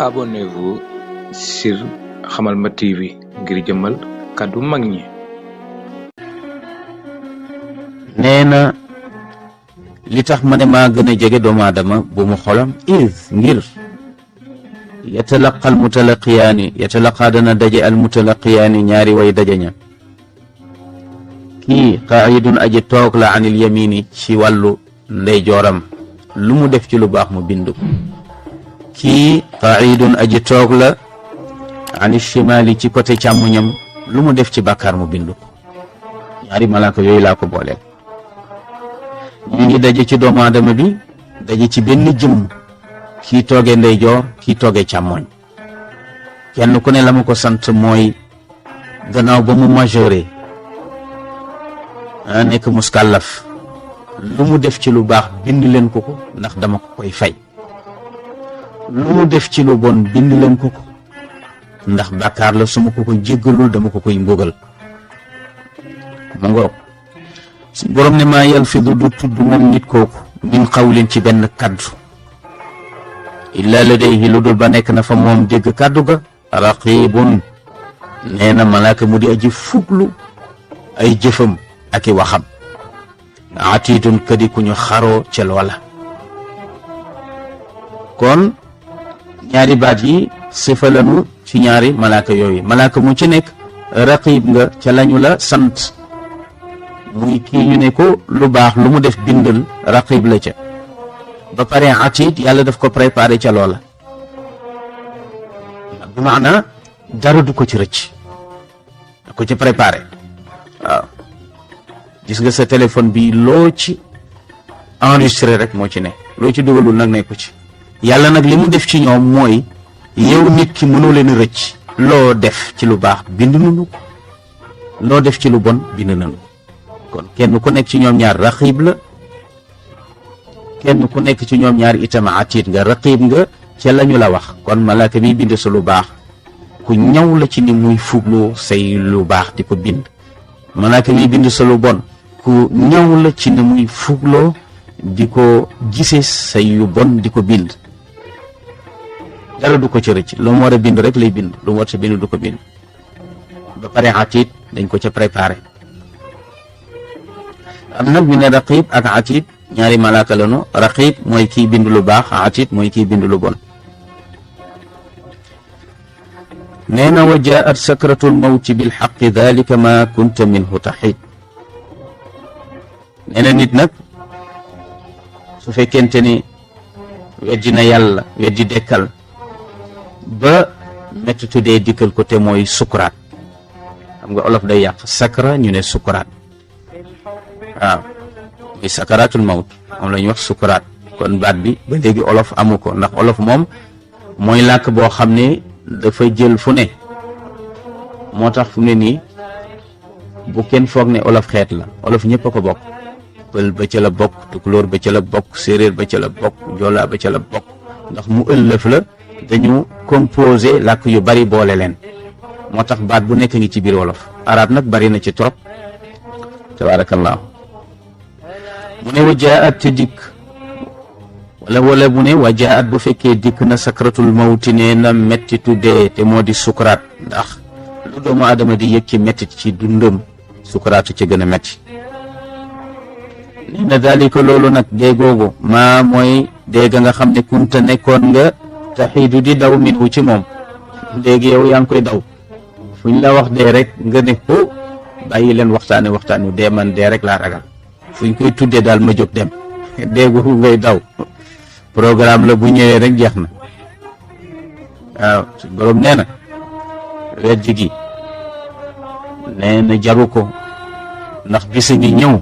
Abonnez-vous sur Hamalma TV ngir jëmmal kàddu mag ñi. nee na li tax ma ne maa gën a jege doomu aadama bu mu xolam ngir yatalaqa yatalaqa dana daje al mutalaqiyaani ñaari way dajeña kii qaidun aji toog la anil yamini ci wàllu ndeyjooram lu mu def ci lu baax mu bindu kii qaidun aji toog la anil shimali ci côté càmmuñam lu mu def ci bàkkaar mu bindu ñaari malaaka yooyu laa ko booleel ñu ngi daje ci doomu aadama bi daje ci benn jëmm kii toogee ndeyjoor kii toogee càmmoñ kenn ku ne la ma ko sant mooy gannaaw ba mu majeure nekk muskàllaf lu mu def ci lu baax bind leen ko ko ndax dama ko koy fay lu mu def ci lu bon bind leen ko ko ndax bàkkaar la su ma ko koy jéggalul dama ko koy mbugal mu ngoog su borom ne maa yalfidu du tudd moom nit kooku min xawlin ci benn kaddu illa ladayhi lu dul ba nekk na fa moom dégg kaddu ga raqibun nee na malaaka mu di aji fuglu ay jëfam ak i waxam atidun kadi ku ñu xaroo ca loola kon ñaari baat yi sifa lanu ci ñaari malaaka yooyu malaaka mu ci nekk raqib nga ca lañu la sant muy kii ñu ne ko lu baax lu mu def bindal raqib la ca ba pare atid yàlla daf ko préparé ca loola bi maana dara du ko ci rëcc da ko ci préparé waaw gis nga sa téléphone bi loo ci enregistré rek moo ci ne loo ci dugalul nag nekku ci yàlla nag li mu def ci ñoom mooy yow nit ki mënoo leen rëcc loo def ci lu baax bind nañu ko loo def ci lu bon bind nañu kon kenn ku nekk ci ñoom ñaar raqib la kenn ku nekk ci ñoom ñaar itam atid nga raqib nga ca lañu la wax kon malaaka bi bind sa lu baax ku ñaw la ci ni muy fugloo say lu baax di ko bind malaaka bi bind sa lu bon ku ñaw la ci ni muy fugloo di ko gise say yu bon di ko bind dara du ko ci rëcc lu mu war a bind rek lay bind lu mu war a bind du ko bind ba pare atid dañ ko ca préparé am nag ñu ne raqib ak atid ñaari malaaka lanu raqib mooy kiy bind lu baax atid mooy kiy bind lu bon nee na wa jaat sakratul mawti bil xaqi dalika ma kunta minhu taxid nee na nit nag su fekkente ni weddi na yàlla weddi dekkal ba métti tuddee dikkal ko te mooy sukuraat xam nga olof day yàq sakra ñu ne sukuraat waaw muy sakaratul mawt moom la ñuy wax sukuraat kon baat bi ba léegi olof amu ko ndax olof moom mooy làkk boo xam ne dafa jël fu ne moo tax fu ne nii bu kenn foog ne olof xeet la olof ñëpp a ko bokk pël ba ca la bokk tukulóor ba ca la bokk séeréer ba ca la bokk joolaa ba ca la bokk ndax mu ëllëf la dañu composé làkk yu bari boole leen moo tax baat bu nekk ngi ci biir wolof arab nag bari na ci trop tabarakallahu mu ne wa jaat te dikk wala mu ne wa jaat bu fekkee dikk na sakratul mawti nee na mettitu dee te moo di sukuraat ndax lu doomu aadama di yëg ci mettit ci dundam sukuraatu ci gën a metti nee na dalika loolu nag dee googu maa mooy dee ga nga xam ne kunta nekkoon nga taxiidu di daw min wu ci moom léegi yow yaa ngi koy daw fu ñu la wax dee rek nga ne ko bàyyi leen waxtaanu dee man dee rek laa ragal fu ñu koy tuddee daal ma jóg dem dee googu ngay daw programme la bu ñëwee rek jeex na waaw su borom nee na weddi gi nee na jaru ko ndax bisi ngi ñëw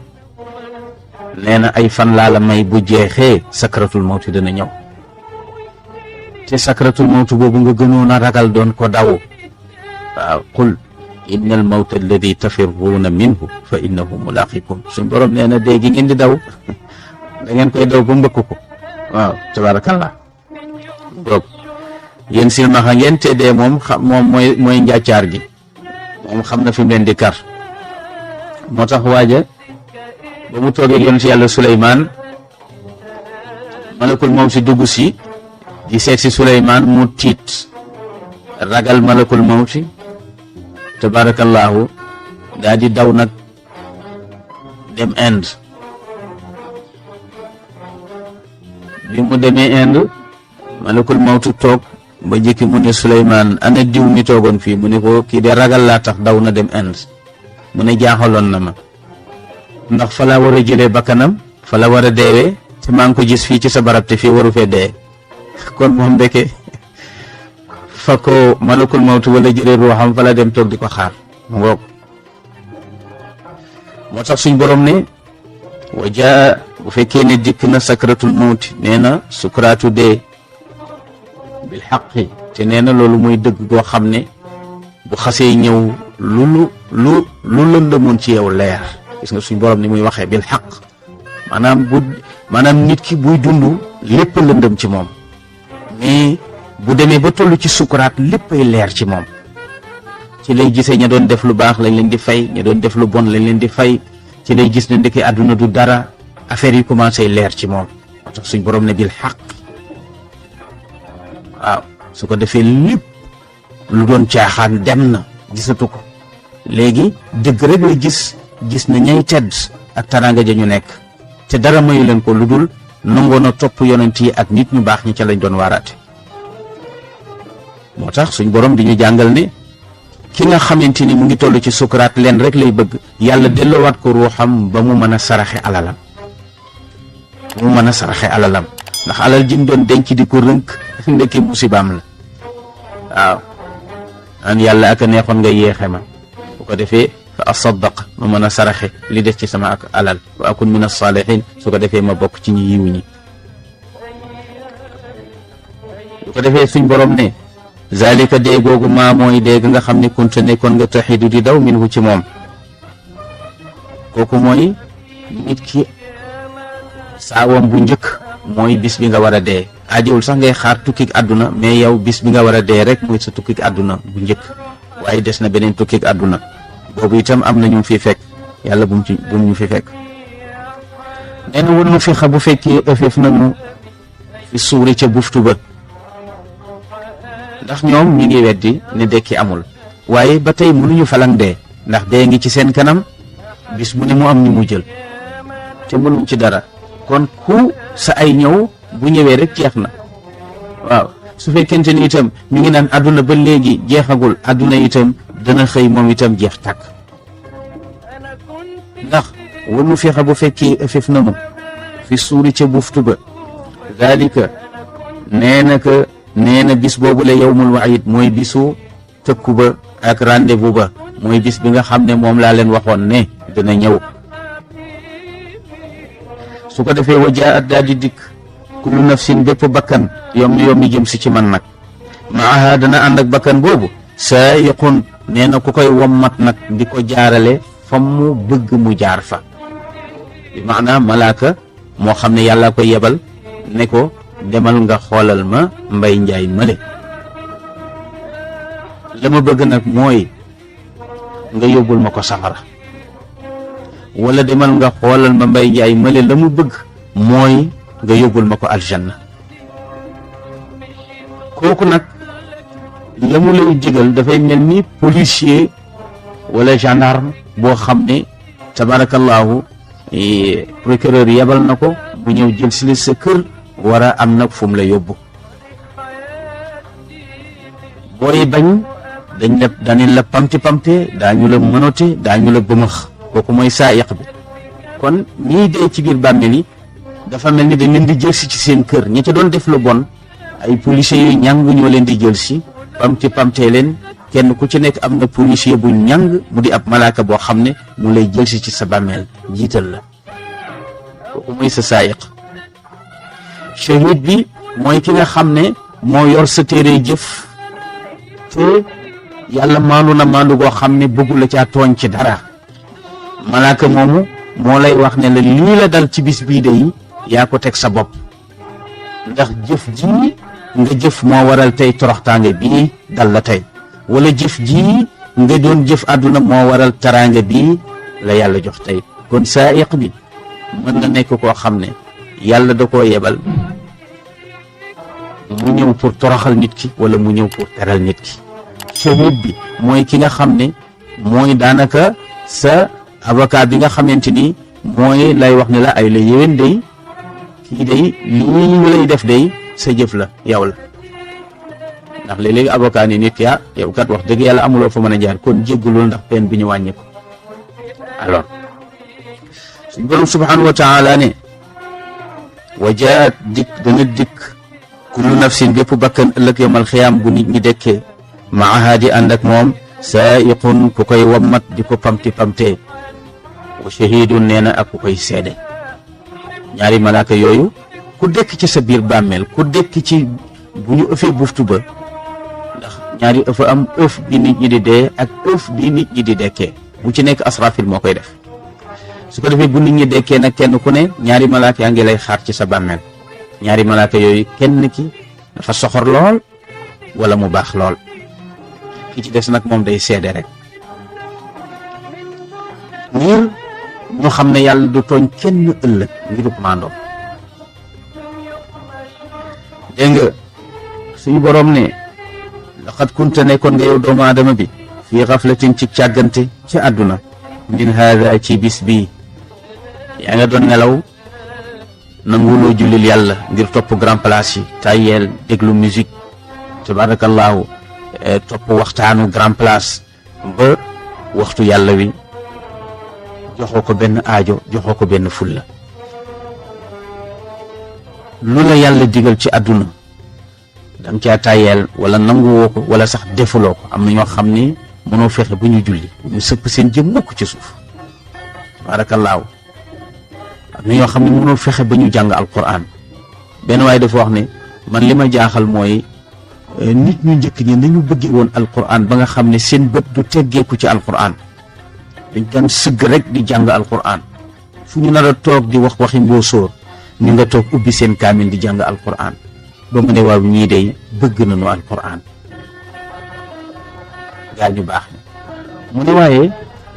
nee na ay fan laa la may bu jeexee sakratul mawti dana ñëw te sakratul mawti boobu nga gënoon a ragal doon ko daw waaw qul inna al mawta alladi tafirruuna minhu fa innahu mulaqikum suñ borom nee na dee gi ngeen di daw da ngeen koy daw ba mbëkk ko waaw tabarakallah boog yéen silmaxa ngeen te dee moom moom mooy njàccaar gi moom xam na fi mu leen di kar moo tax waaja ba mu toogee yonent yàlla Suleymaan malakul mawti dugg si di seet si Suleymaan mu tiit ragal malakul mawti tabarakallahu daa di daw nag dem Inde. bi mu demee Inde malakul mawti toog ba jëkki mu ne Suleymaan ana diw mi toogoon fii mu ne ko kii de ragal laa tax daw na dem Inde. mu ne jaaxaloon na ma ndax fa la war a jëlee bakkanam fa la war a deewee te maa ngi ko gis fii ci sa barab te fii waru fee dee kon moom ndeke fa ko malakul mawti wala jëlee ruuxam fa la dem toog di ko xaar ngoog. moo tax suñ borom ne wajaa bu fekkee ne dikk na sakratul mawti nee na sukuraatu dee bil xaqi te nee na loolu mooy dëgg goo xam ne bu xasee ñëw lu lëndëmoon ci yow leer. gis nga suñ borom ni muy waxee bil xaq maanaam nit ki buy dund lépp lëndëm ci moom mais bu demee ba toll ci sukuraat léppay leer ci moom. ci lay gisee ña doon def lu baax lañ leen di fay ña doon def lu bon lañ leen di fay ci lay gis ne ndeke àdduna du dara affaire yi commencé leer ci moom. moo tax suñ borom ne bil xaq waaw su ko defee lépp lu doon caaxaan dem na gisatu ko léegi dëgg rek la gis na ñay tedd ak taraanga ja ñu nekk te dara mayu leen ko lu dul nangoon a topp yonent yi ak nit ñu baax ñi ca lañ doon waaraate. moo tax suñ borom di ñu jàngal ne ki nga xamante ni mu ngi toll ci sukuraat leen rek lay bëgg yàlla delloowaat ko ruuxam ba mu mën a saraxe alalam ndax alal ji mu doon denc di ko rënk ndekki musibaam la waaw an yàlla ak a neexoon nga yéexe ma bu ko defee fa asaddaq ma mën a saraxe li des ci sama ak alal wa akun min as-salihin su ko defee ma bokk ci ñi yiw ñi. bu ko defee suñ borom ne zalika dee googu maa mooy dee nga xam ne kunte nekkoon nga taxidu di daw minhu ci moom. kooku mooy nit ki saawam bu njëkk mooy bis bi nga war a dee aajowul sax ngay xaar tukkik àdduna mais yow bis bi nga war a dee rek mooy sa tukkik àdduna bu njëkk waaye des na beneen tukkik àdduna boobu itam am na ñu fi fekk yàlla bu mu ñu fi fekk. nee na woon na fi bu fekkee ëffeef nañu fi suuri ca buftu ba ndax ñoom ñu ngi weddi ne dekki amul waaye ba tey mënuñu falang dee ndax dee ngi ci seen kanam bis bu ne mu am ñu mu jël te mënuñ ci dara kon ku sa ay ñëw bu ñëwee rek jeex na. waaw su fekkente ni itam ñu ngi naan àdduna ba léegi jeexagul àdduna itam dana xëy moom itam jeex tàkk ndax wanu fexe bu fekkee ëffef nañu fi suuri ca buftu ba dalika nee na bis boobu la yawmul waid mooy bisu tëkku ba ak rendez-vous ba mooy bis bi nga xam ne moom laa leen waxoon ne dina ñëw. su ko defee wa jaat daal di dikk kullu nafsin bépp bakkan yommi jëm si ci man nag maaha dana ànd ak bakkan boobu saayiqun nee na ku koy wommat nag di ko jaarale fa mu bëgg mu jaar fa bi maanaam malaaka moo xam ne yàlla ko yebal ne ko demal nga xoolal ma Mbay Njaay male la ma bëgg nag mooy nga yóbbul ma ko safara wala demal nga xoolal ma Mbay Njaay male la mu bëgg mooy nga yóbbul ma ko aljanna. kooku nag la mu lay digal dafay mel ni policier wala gendarme boo xam ne tabarakallahu procureur yebal na ko bu ñëw jël si sa kër war a am nag fu mu la yóbbu. booy bañ dañu la pamte daañu la mënote daañu la bëmëx kooku mooy saayiq bi. kon ñii dee ci biir bàmmeel yi dafa mel ni dañ leen di jël si ci seen kër ñi ca doon def lu bon ay policiers yu ñàng ñoo leen di jël si pamte leen kenn ku ci nekk am na policier bu ñàng mu di ab malaaka boo xam ne mu lay jël si ci sa bàmmeel jiital la kooku mooy sa saayiq. shahid bi mooy ki nga xam ne moo yor sa téere jëf te yàlla maandu na maandu goo xam ne bëggu la caa tooñ ci dara malaaka moomu moo lay wax ne la lii la dal ci bis bii de yi yaa ko teg sa bopp ndax jëf ji nga jëf moo waral tey toroxtaange bii dal la tey wala jëf ji nga doon jëf àdduna moo waral taraange bii la yàlla jox tey. kon saayiq bi mën na nekk koo xam ne yàlla da koo yebal mu ñëw pour toroxal nit ki wala mu ñëw pour teral nit ki. shahid bi mooy ki nga xam ne mooy daanaka sa avocat bi nga xamante ni mooy lay wax ne la ay la yéwén day kii day lii ñu lay def day sa jëf la yow la ndax léeg-léegi avocat ni nit yaa yow kat wax dëgg yàlla amuloo fa mën a jaar kon jéggulul ndax peine bi ñu wàññi ko. alors suñ borom subhanahu wa taala ne wa jaat dikk dana dikk kullu nafsin bépp bakkan ëllëg yawmal xiyaam bu nit ñi dekkee maaha di ànd ak moom saa'iqun ku koy wammat di ko pamti pamtee wa shahidun nee na ak ku koy seede. ñaari malaaka yooyu ku dekk ci sa biir bàmmeel ku dekk ci bu ñu ëffee buftu ba ndax ñaari ëfa am ëf bi nit ñi di dee ak ëf bi nit ñi di dekkee bu ci nekk asrafil moo koy def su ko defee bu nit ñi dekkee nag kenn ku ne ñaari malaaka yaa ngi lay xaar ci sa bàmmeel. ñaari malaaka yooyu kenn ki dafa soxor lool wala mu baax lool ki ci des nag moom day seede rek ngir ñu xam ne yàlla du tooñ kenn ëllëg ngirub maandoom. dégg nga suñu boroom ne laqad kunta nekkoon nga yow doomu aadama bi fii xaflatin ci càggante ci àdduna min haada ci bis bii yaa nga doon nelaw nanguloo jullil yàlla ngir topp grand place yi tayeel déglu musique tabarakallahu topp waxtaanu grand place ba waxtu yàlla wi joxoo ko benn aajo joxoo ko benn fulla. lu la yàlla digal ci àdduna danga caa tayeel wala nanguwoo ko wala sax defuloo ko. am na ñoo xam ni mënoo fexe ba ñu julli ñu sëpp seen jëm mukk ci suuf tabarakallahu. am na ñoo xam ne mënoo fexe ba ñu jàng alquran. benn waaye dafa wax ne man li ma jaaxal mooy nit ñu njëkk ñi nañu bëggee woon alquran ba nga xam ne seen bët du teggeeku ci alquran dañ daan sëgg rek di jàng alquran fu ñu nar a toog di wax waxi mboo sóor ñu nga toog ubbi seen kaamil di jàng alquran ba mu ne waaw ñii day bëgg nañu alquran gaa ñu baax mu ne waaye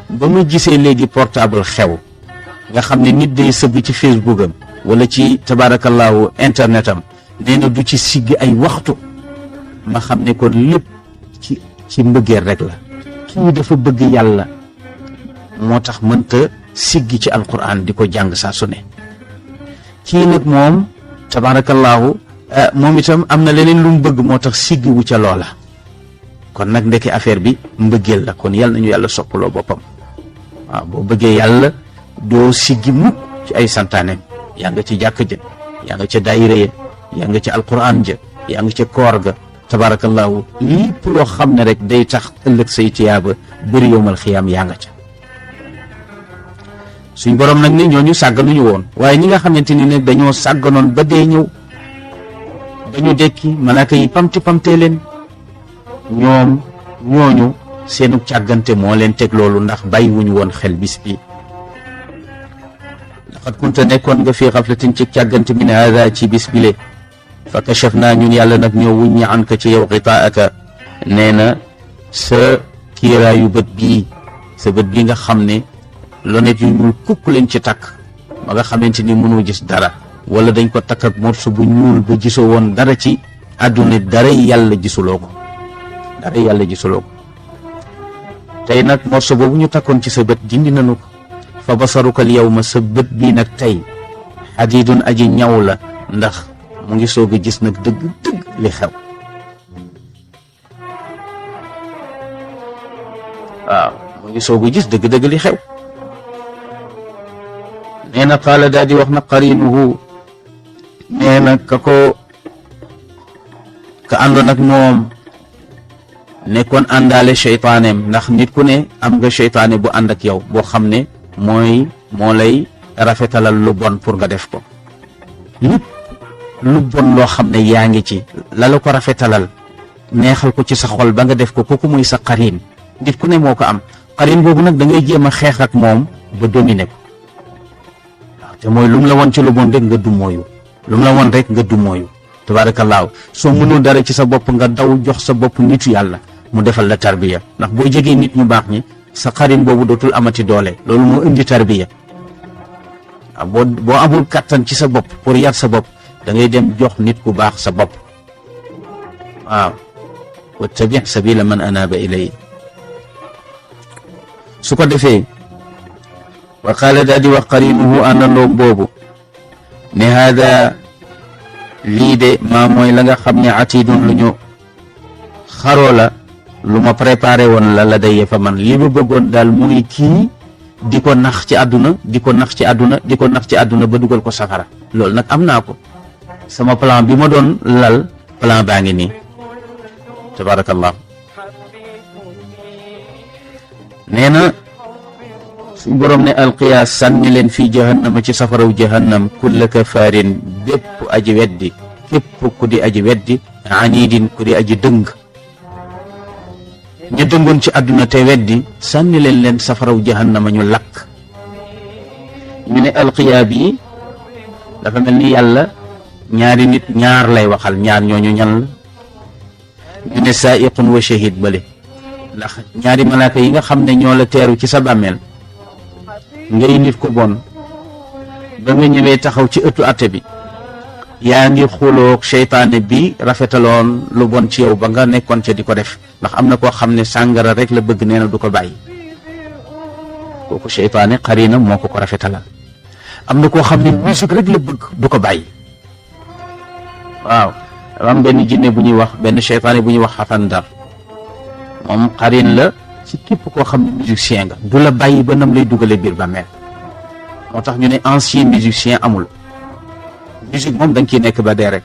ba ma gisee léegi portable xew nga xam ne nit day sëgg ci Facebook am wala ci tabarakallahu internet am nee na du ci sigg ay waxtu ma xam ne kon lépp ci mbëggeel rek la. kii dafa bëgg yàlla moo tax mënta siggi ci alquran di ko jàng saa su ne. kii nag moom tabarakallahu moom itam am na leneen lu mu bëgg moo tax siggi wu ca loola. kon nag ndeke affaire bi mbëggeel la kon yàlla nañu yàlla soppaloo boppam. waaw boo bëggee yàlla doo siggi mukk ci ay santaaneem yaa nga ci jàkk ja yaa nga ca daayira ya yaa nga ca alquran ja yaa nga ca koor ga tabarakallahu lépp loo xam ne rek day tax ëllëg say tiyaaba bëri yowmal xiyaam yaa nga ca. suñ borom nag ne ñooñu sàgganuñu woon waaye ñi nga xamante ni nag dañoo sàgganoon ba dee ñëw dañu dekki malaaka yi pamti pamtee leen ñoom ñooñu seenu càggante moo leen teg loolu ndax bàyyiwuñu woon xel bis bi. laqad kunta nekkoon nga fii xaflatin ci càggante min haada ci bis bile fa kachafnaa ñun yàlla nag ñoo wuññi an ka ci yow xitaaka nee na sa kiiraayu bët bii sa bët bii nga xam ne lonet yu ñuul kukk leen ci takk ba nga xamante ni mënoo gis dara wala dañ ko takk ak morso bu ñuul ba gisoo woon dara ci àdduna dara yàlla gisuloo ko dara yàlla gisuloo ko tey nag morso boobu ñu takkoon ci sa bët dindi nañu ko fa basarukal yawma sa bët bii nag tey xadiidun aji ñaw la ndax mu ngi soog a gis nag dëgg li xew. waaw mu ngi soog a gis dëgg li xew. nee na qaala daal di wax na qarinuhu nee na ka àndoon ak moom nekkoon àndaale seytaaneem ndax nit ku ne am nga seytaane bu ànd ak yow boo xam ne moo lay rafetalal lu bon pour nga def ko. lu bon loo xam ne yaa ngi ci la ko rafetalal neexal ko ci sa xol ba nga def ko kooku muy sa qarin. nit ku ne moo ko am qarin boobu nag da ngay jéem a xeex ak moom ba dominer ko. te mooy lu mu la woon ci lu bon rek nga du mooyu lu mu la woon rek nga du mooyu tabaarakallaahu soo mënul dara ci sa bopp nga daw jox sa bopp nitu yàlla mu defal la tarbiya ndax boo jegee nit ñu baax ñi sa xarin boobu dootul amati doole loolu moo indi tarbiya waaw boo amul kattan ci sa bopp pour yar sa bopp da ngay dem jox nit ku baax sa bopp waaw wattabi sabila man anaaba ilay. su ko defee wa qaala daa di wax qarinuhu àndandoom boobu ne haada lii de maa mooy la nga xam ne atidun lu ñu xaroo la lu ma préparé woon la day fa man li ma bëggoon daal muy kii di ko nax ci àdduna di ko nax ci àdduna di ko nax ci àdduna ba dugal ko safara. loolu nag am naa ko, sama plan bi ma doon lal plan baa ngi nii tabarakallah. nee na suñ boroom ne alqiya sànni leen fii jahannama ci safaraw jahannam kulla kafaarin bépp aji weddi, képp ku di aji weddi, anidin ku di aji dëng. ña dëngoon ci àdduna te weddi sànni leen safaraw jahannama ñu lakk. ñu ne alqiya bi dafa mel ni yàlla ñaari nit ñaar lay waxal, ñaar ñooñu ñan la? ñu ne saa'iqun wa shahid bale, ndax ñaari malaaka yi nga xam ne ñoo la teeru ci sa bàmmeel ngay nit ko bon ba nga ñëwee taxaw ci ëttu atte bi yaa ngi xuloog seytaane bi rafetaloon lu bon ci yow ba nga nekkoon ca di ko def. ndax am na koo xam ne sàngara rek la bëgg, nee na du ko bàyyi, kooku seytaane xarina moo ko rafetalal. am na koo xam ne musique rek la bëgg, du ko bàyyi. waaw am benn jinne bu ñuy wax, benn seytaane bu ñuy wax xafandar, moom xarin la ci képp koo xam ne musicien nga, du la bàyyi ba nam lay dugale biir bàmmeel. moo tax ñu ne ancien musicien amul. musique moom da nga ciy nekk ba dee rek,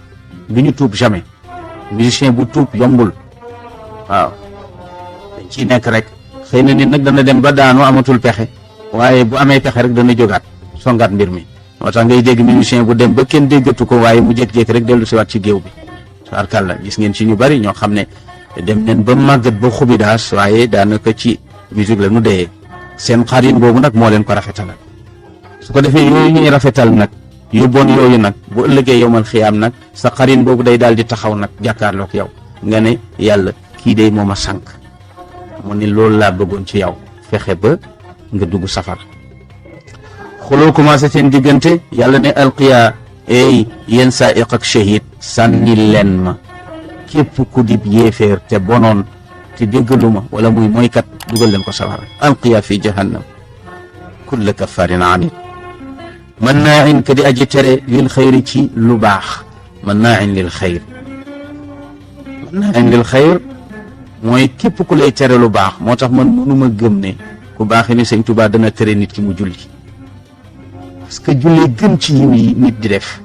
du ñu tuub jamais. musicien bu tuub yombul. waaw dañ ciy nekk rek. xëy na nit nag dana dem ba daanu amatul pexe, waaye bu amee pexe rek dana jógaat songaat mbir mi. moo tax ngay dégg musicien bu dem ba kenn déggatu ko, waaye mu jékki-jékki rek dellu siwaat ci géew bi. tabarkàlla gis ngeen ci ñu bari ñoo xam ne dem neen ba màggat ba xubidaas, waaye daanaka ci musique la nu deyee. seen xarin boobu nag moo leen ko rafetalal. su ko defee yooyu ñuy rafetal nag yu bon yooyu nag bu ëllëgee yowmal xiyaam nag sa xarin boobu day daal di taxaw nag jàkkaarloog yow nga ne yàlla kii day moom a sànq, mu ni loolu laa bëggoon ci yow, fexe ba nga dugg safar. xuloo commencé seen diggante, yàlla ne alqiya ey yéen saa'iq ak shahid sànni leen ma képp ku dib yéeféer te bonoon te déggalu ma wala muy mooykat, dugal leen ko safara. alqiya fi jahannam kulla kaffaarin anid mannaain ka di aji tere lil xayri ci lu baax. mannaain lil xayr, mannaain lil xayr mooy képp ku lay tere lu baax. moo tax man mënuma gëm ne ku baaxee ni Sëñ Tuubaa dana tere nit ki mu julli, parce que julli gën ci yi nit di def.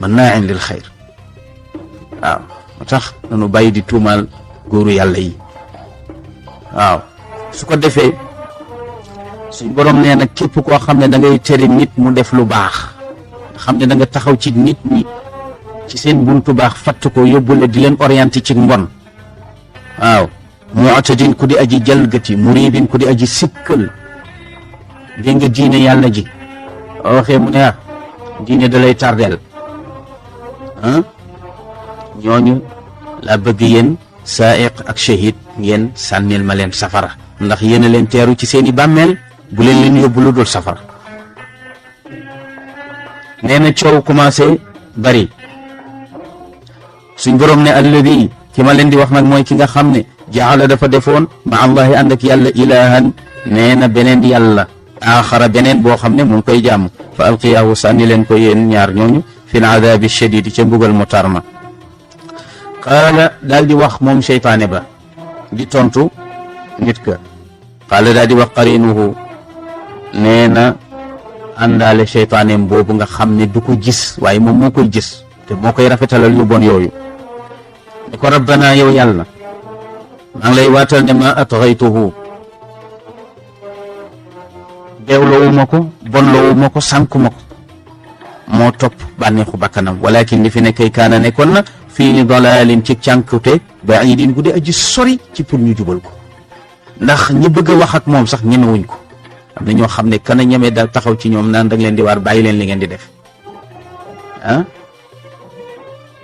mannaain lil xayr. waaw moo tax nanu bàyyi di tuumaal góoru yàlla yi. waaw su ko defee suñ borom nee na képp koo xam ne da ngay tere nit mu def lu baax, nga xam ne da nga taxaw ci nit ñi ci seen buntu baax fatt ko yóbbu la di leen orienté ci mbon. waaw mu'tadin ku di aji jalgati, muribin ku di aji sikkal. dégg nga diine yàlla ji waxee mu ne diine da lay tardeel. ñooñu laa bëgg yéen saa'iq ak shahid ngeen sànnil ma leen safara, ndax yéen a leen teeru ci seeni bàmmeel, bu leen yóbbu lu dul safara. nee na coow commencé bari. suñ borom ne alladi, ki ma leen di wax nag mooy ki nga xam ne jaala dafa defoon ma allahi ànd ak yàlla ilahan, nee na beneen yàlla, aaxara beneen boo xam ne mu ngi koy jàmm. fa alqiyaahu sànni leen ko yéen ñaar ñooñu fil adaabi shadidi ca mbugal mu tar ma. qaala daal di wax moom seytaane ba di tontu nit ka. qaala daal di wax qarinuhu, nee na àndaale seytaaneem boobu nga xam ne du ko gis waaye moom moo koy gis te moo koy rafetalal yu bon yooyu. ne ko rabbana yow yàlla maa ngi lay waatal ne ma atghaytuhu, beewloowu ma ko, bonloowu ma ko, sànku ma ko, moo topp bànneexu bakkanam. walakin li fi nekkay kaana nekkoon na fii dalalin ci cànkute baidin gu dee aji sori ci pour ñu jubal ko. ndax ñi bëgg a wax ak moom sax ñemewuñ ko. am na ñoo xam ne kana ñeme daal taxaw ci ñoom naan da nga leen di waar bàyyi leen li ngeen di def.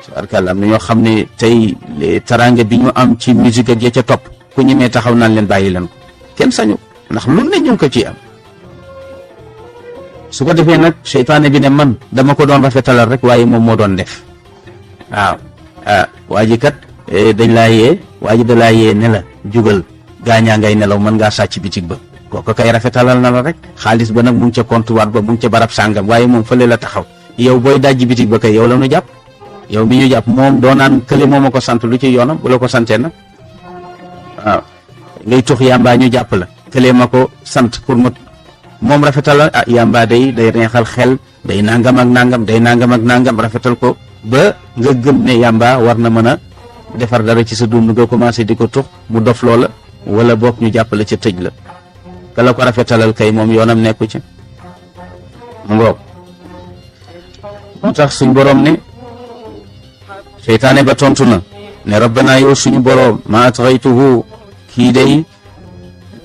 tabarkàlla am na ñoo xam ne tey taraanga bi ñu am ci musique ak ya ca topp ku ñemee taxaw naan leen bàyyi leen ko kenn sañu, ndax lu ne ñu ngi ko ciy am. su ko defee nag seytaane bi ne man dama ko doon rafetalal rek waaye moom moo doon def. waaw waa ji kat dañ laa yee waa ji da laa yee ne la jugal gaañaa ngay nelaw mën ngaa sàcc bitig ba kooku kay rafetalal na la rek xaalis ba nag mu ngi ca comptoir ba mu ngi ca barab sàngam waaye moom fële la taxaw yow booy dajji bitig ba kay yow la ñu jàpp yow mi ñu jàpp moom doo naan kële moom a ko sant lu ci yoonam bu la ko santee nag waaw ngay tux yàmbaa ñu jàpp la kële ma ko sant pour ma moom rafetal ah yàmbaa day neexal xel day nangam ak nangam day nangam ak nangam rafetal ko ba nga gëm ne yàmbaa war na mën a defar dara ci sa dund nga commencé di ko tux mu dof loola wala boog ñu jàpp la ca tëj la ka la ko rafetalal kay moom yoonam nekku ci mu ngoog moo tax suñ boroom ne seytaane ba tontu na ne rabbana yow suñu boroom ma atghaytuhu kii day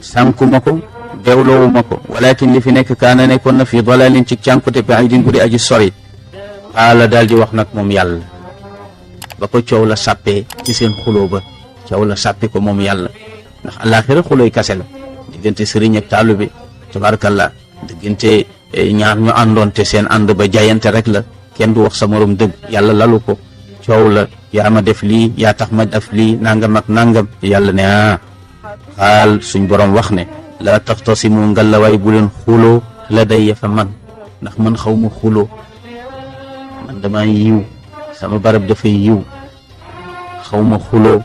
sànku ma ko bewloowu ma ko walakin li fi nekk kaana nekkoon na fii dalalin ci cànkute baidin gudi aji sori xaala daal di wax nag moom yàlla ba ko coow la sàppee ci seen xuloo ba coow la sàppe ko moom yàlla ndax àllaaxira xulooy kase la diggante sëriñ ak taalu bi tabarakallah diggante ñaar ñu àndoon te seen ànd ba jayante rek la kenn du wax sa morom dëgg yàlla lalu ko coow la yaa ma def lii yaa tax ma def lii nangam ak nangam yàlla ne xaal suñ borom wax ne laa taxtasimu ngalawaay bu leen xuloo la day fa man ndax man xaw ma xuloo man dama yiw sama barab dafay yiw xaw ma xuloo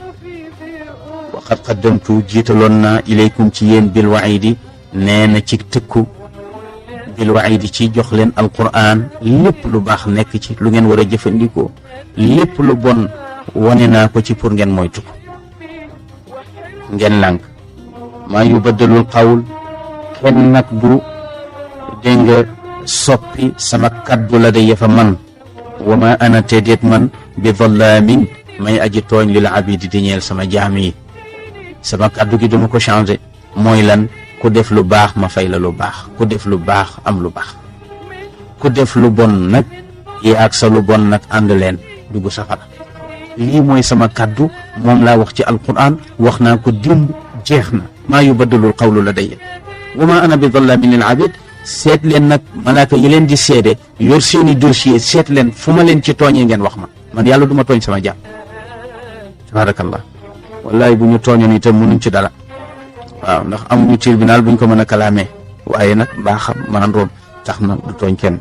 waqad qaddamtu jiitaloon naa ilaykum ci yéen bil waidi nee na ci tëkku bil waidi ci jox leen alquran lépp lu baax nekk ci lu ngeen war a jëfandikoo lépp lu bon wane naa ko ci pour ngeen moytu ko ngeen lànk maa yubaddalul qawl kenn nag du dégg nga soppi sama kaddu la day fa man wa ma ana tedeet man bi dhallaamin may aji tooñ lil abidi di ñeel sama jaam yi sama kaddu gi duma ko changé mooy lan ku def lu baax ma fay la lu baax ku def lu baax am lu baax ku def lu bon nag yaag sa lu bon nag ànd leen dugg safara lii mooy sama kaddu moom laa wax ci alquran wax naa ko dimb jeex na maa yubaddalul qawlu ladayya wa ma ana bi dhallaamin lil abid seet leen nag malaaka yi leen di seede yor seeni dossier seet leen fu ma leen ci tooñee ngeen wax ma man yàlla du ma tooñ sama jàmm tabarakallah wallahi bu ñu tooñoon itam mënuñ ci dara waaw ndax amuñu tribunal buñ ko mën a kalaamee waaye nag baaxam maandoom tax na du tooñ kenn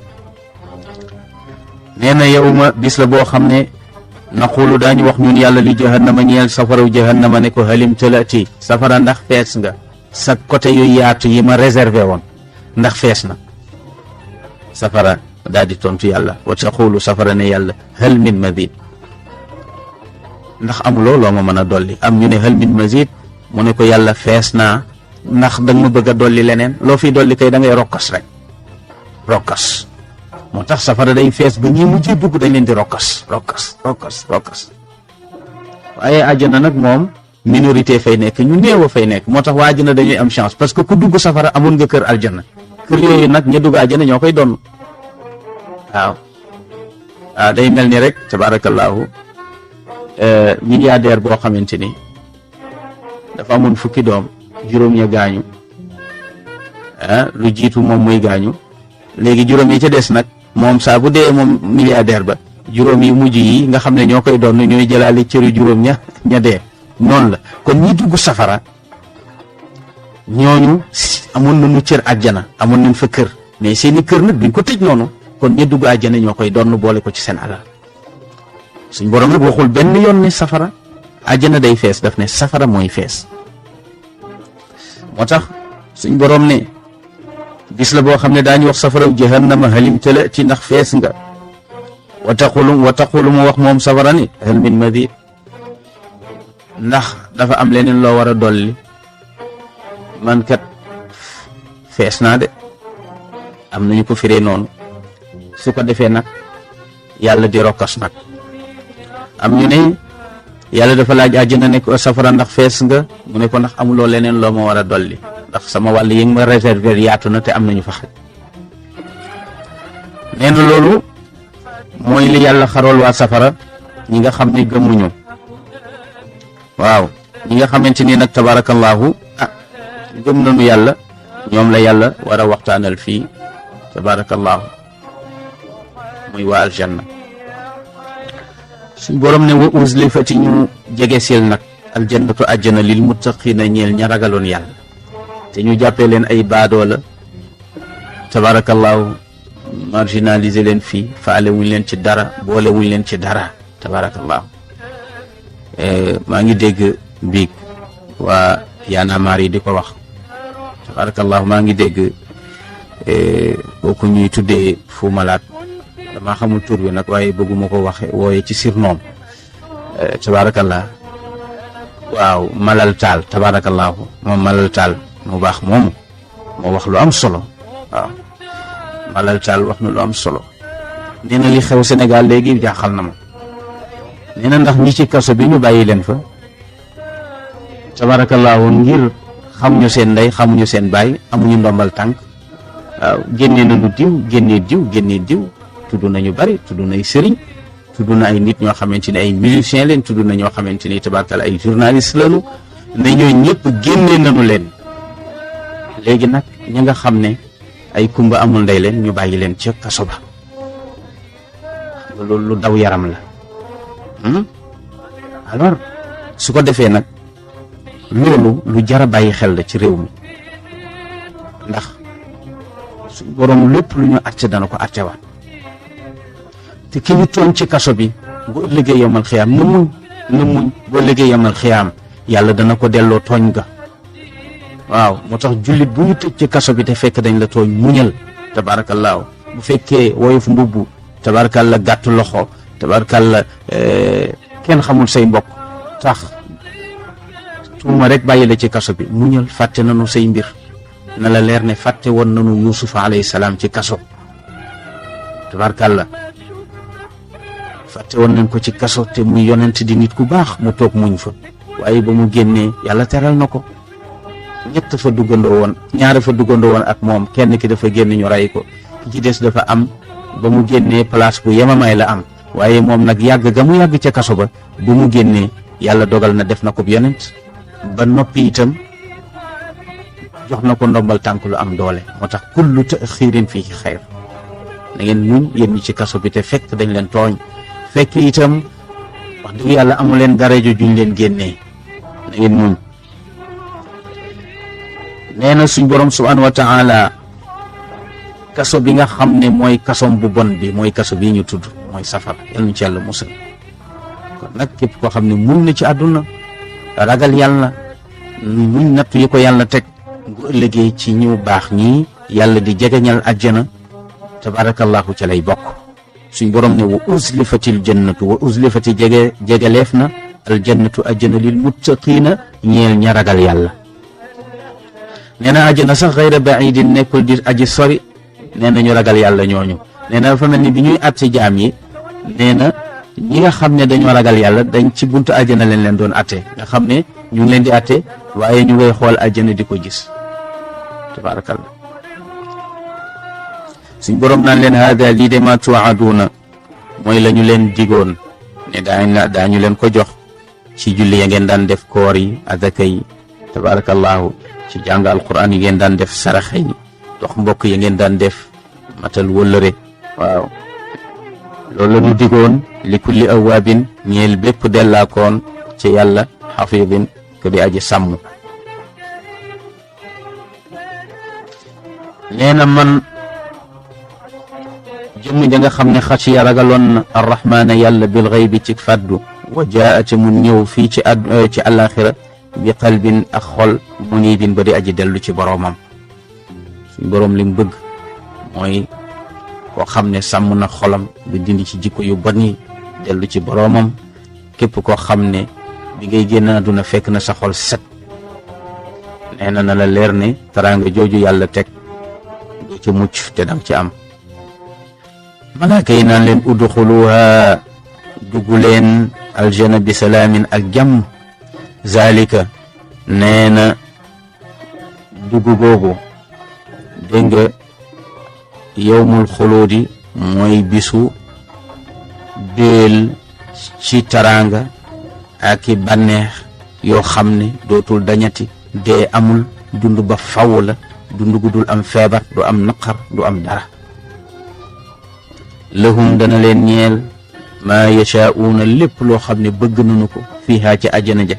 nee na yow ma bis la boo xam ne naqulu daañu wax ñun yàlla li jahannama ñeel safaraw jahannama ne ko halim talati safara ndax fees nga sa côté yu yaatu yi ma réservé woon ndax fees na safara daal di tontu yàlla wa taqulu safara ne yàlla hal min mazid ndax amuloo loo ma mën a dolli am ñu ne hal min mazid mu ne ko yàlla fees naa ndax danga ma bëgg a dolli leneen loo fi dolli kay da ngay rokkas rek rokkas moo tax safara day fees ba ñi mujjee dugg dañ leen di rokkas waaye àjjana nag moom minorité fay nekk ñu néew a fay nekk moo tax waa àjjana dañuy am chance parce que ku dugg safara amoon nga kër aljana kër yooyu nag ña dugg àjjana ñoo koy donn waaw day mel ni rek tabarakallahu milliardaire boo xamante ni dafa amoon fukki doom juróom ya gaañu lu jiitu moom muy gaañu léegi juróom yi ca des nag moom saa bu dee moom milliardaire ba juróom yi mujj yi nga xam ne ñoo koy doon ñooy jëlaale cëri juróom ña dee noonu la kon ñi dugg safara ñooñu amoon nañu cër àjjana amoon nañ fa kër mais seeni kër nag duñ ko tëj noonu kon ñi dugg àjjana ñoo koy doon boole ko ci seen alal suñ borom nag waxul benn yoon ne safara àjjana day fees daf ne safara mooy fees moo tax suñ borom ne bis la boo xam ne daañu wax safaraw jahannama halim talati ndax fees nga wa taqulu mu wax moom safara ni hal min mazid ndax dafa am leneen loo war a dolli man kat fees naa de am nañu ko firee noonu su ko defee nag yàlla di rokkas nag am ñu ne yàlla dafa laaj àjjana ne ko safara ndax fees nga mu ne ko ndax amuloo leneen loo ma war a dolli ndax sama wàll yi nga ma réserver yaatu na te am nañu fa xaj nee na loolu mooy li yàlla xarool waa safara ñi nga xam ne gëmuñu waaw ñi nga xamante ni nag tabarakallahu gëm nañu yàlla ñoom la yàlla war a waxtaanal fii tabarakallahu muy waa aljanna suñ borom ne wa uzlifati ñu jege sil nag aljannatu àjjana lil muttaqina ñeel ña ragaloon yàlla te ñu jàppee leen ay baadoo la tabarakallahu marginaliser leen fii faale wuñ leen ci dara boole wuñ leen ci dara tabarakallahu maa ngi dégg biig waa yaanamaar yi di ko wax tabarakallahu maa ngi dégg kooku ñuy tuddee Fou Malade damaa xamul tur bi nag waaye bëgguma ko waxe wooye ci surnom tabarakallah waaw Malal Taal tabarakallahu moom Malal Taal mu baax moomu moo wax lu am solo waaw Malal Taal wax na lu am solo nee na li xew Sénégal léegi jaaxal na ma nee na ndax ñi ci kaso bi ñu bàyyi leen fa tabarakallahu ngir xamuñu seen ndey xamuñu seen baay amuñu ndombal tànk waaw génnee nañu génnee diw tudd nañu bari tudd nay sëriñ tudd na ay nit ñoo xamante ni ay musiciens leen tudd na ñoo xamante ni tabarkal ay journalistes lañu ne ñoo ñëpp génnee nañu leen léegi nag ñi nga xam ne ay kumba amul ndey leen ñu bàyyi leen ca kaso ba loolu lu daw yaram la alors su ko defee nag loolu lu jar a bàyyi xel la ci réew mi ndax su borom lépp lu ñu àtte dana ko àttewaat te ki ñu tooñ ci kaso bi bu ëllëgee yomal xiyaam na muñ bu ëllëgee yomal xiyaam yàlla dana ko delloo tooñ ga waaw moo tax jullit bu ñu tëj ci kaso bi te fekk dañ la tooñ muñal tabaarakallaahu bu fekkee woyof mbubbu tabaarakalla gàtt loxo tabaarakalla kenn xamul say mbokk tax tuuma rek bàyyi la ci kaso bi muñal fàtte nañu say mbir na la leer ne fàtte woon nañu Yuusufa alayhi salaam ci kaso tabaarakalla fàtte woon nañ ko ci kaso te muy yonent di nit ku baax mu toog muñ fa waaye ba mu génnee yàlla teral na ko ñett fa duggandoo woon ñaar fa duggandoo woon ak moom kenn ki dafa génn ñu rey ko ki ci des dafa am ba mu génnee place bu yemamaay la am waaye moom nag yàgg ga mu yàgg ca kaso ba bu mu génnee yàlla dogal na def na ko yonent ba noppi itam jox na ko ndombal tànk lu am doole moo tax kullu taxiirin fii xayr na ngeen muñ yéen ñi ci kaso bi te fekk dañ leen tooñ fekk itam wax dëgg yàlla amu leen daraja juñ leen génnee na ngeen muñ nee na suñ borom subhaanahu wa taala kaso bi nga xam ne mooy kasom bu bon bi mooy kaso bii ñu tudd mooy safara yal nañu ci yàlla musal kon nag képp koo xam ne muñ na ci àdduna ragal yàlla muñ nattu yi ko yàlla teg bu ëllëgee ci ñu baax ñii yàlla di jegeñal àjjana tabarakallahu ca lay bokk suñ borom ne wa uzlifatil jannatu wa uzlifati jegeleef na aljannatu àjjana lil muttaqiina ñeel ña ragal yàlla nee na àjjana sax xayra baidin nekkul di aji sori nee na ñu ragal yàlla ñooñu nee na dafa mel ni bi ñuy àtte jaam yi nee na ñi nga xam ne dañoo ragal yàlla dañ ci buntu àjjana leen doon àtte nga xam ne ñu ngi leen di àtte waaye ñu ngay xool àjjana di ko gis tabarakallah suñ borom naan leen haada lii de ma tuwaaduuna mooy la ñu leen digoon ne daañu leen ko jox ci julli ya ngeen daan def koor yi azaka yi tabarakallahu ci jàng alquran yi ngeen daan def saraxa yi dox mbokk yi ngeen daan def matal wëllëre waaw loolu la ñu digoon li kulli awaabin ñeel bépp dellaakoon ci yàlla xafidin ko di aji sàmm nee na man jëmm ja nga xam ne xasiya ragaloon na arrahmaana yàlla bil xaybi ci fàddu wa jaate mu ñëw fii ci àllaaxira bi qalbin ak xol munibin ba di aji dellu ci boroomam suñ boroom li mu bëgg mooy koo xam ne sàmm na xolam bi dindi ci jikko yu bon yi dellu ci boroomam képp koo xam ne bi ngay génn àdduna fekk na sa xol set nee na la leer ne teraanga jooju yàlla teg doo ci mucc te dang ci am malaaka yi naan leen udxuluha dugg leen aljana bi salaamin ak jàmm zalika nee na dugg googu dégg nga yowmul xuluudi mooy bisu béel ci taraanga ak i bànneex yoo xam ne dootul dañati dee amul dund ba faw la dund gu dul am feebar du am naqar du am dara lahum dana leen ñeel maa yashaa'uuna lépp loo xam ne bëgg nañu ko fiihaa ci àjjana ja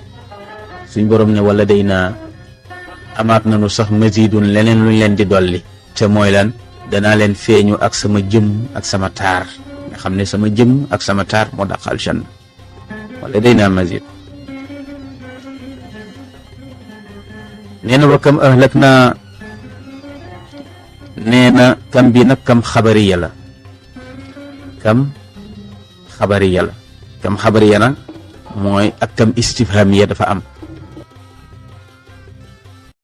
suñ borom ne wala day naa amaat nañu sax mazidun leneen luñ leen di dolli te mooy lan danaa leen feeñu ak sama jëm ak sama taar nga xam ne sama jëm ak sama taar moo dàq aljanna wala day naa mazid nee na wa kam ahlak naa nee na kam bi nag kam xabariya la kam xabariya la kam xabariya nag mooy ak kam istifhamiya dafa am